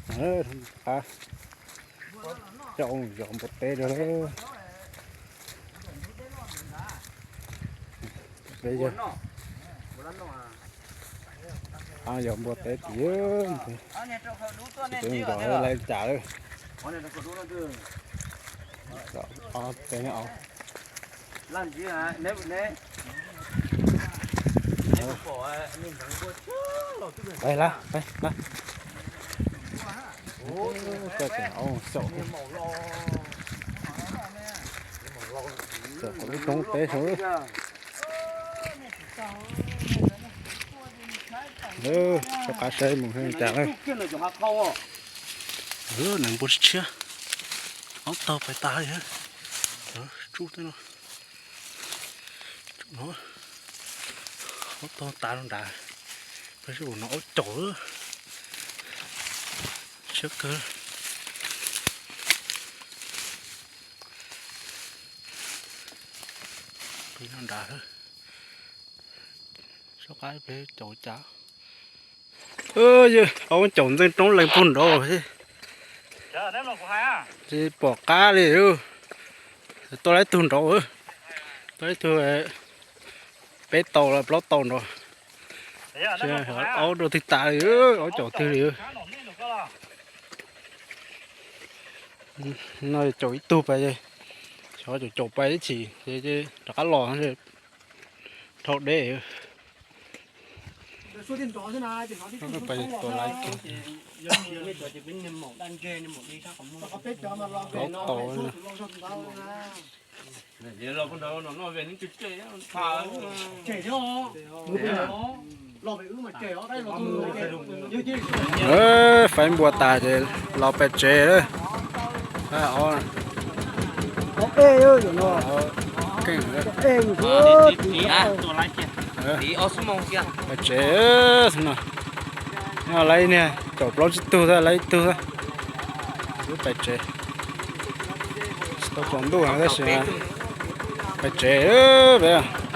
Qab coj yos npua teb rau. Peb yog qab yos npua teb tim, peb zos lawv cas lawm. Ob peb os. Peb lab, peb lab. Coj tseem ob xyaum, xyaum qhov lub roob teb saud. Soj qab saib mus cas lawm. Nees npua tshiab, ob tog pais tas li. Tsub tej no, tsub no, ob tog tas rau nrad. Peb sib ua no ob caum, tshiab kawg. Peb nyob nrad, soj qab peb caum cas. Yog ob caum ntxeej roob lees puag nraud thiab. Tsis pom qab li. Tuaj laib tug nraud, tuaj laib tug peb tau los plaub tau nraud. Aub rau twg tas li, ob caum twg li. No caum ib tug pais, xyov caum caum pais ib chim ces rov qab los dhau deb. Pais tua laib plaub tau. Faib npua tas ces los pem tsev lawm. Keej, pem tsev no. Laib niag caum plaub tsib tug, laib ib tug, wb pem tsev. Tsis tau tsaus ntuj tab sis pem tsev peb.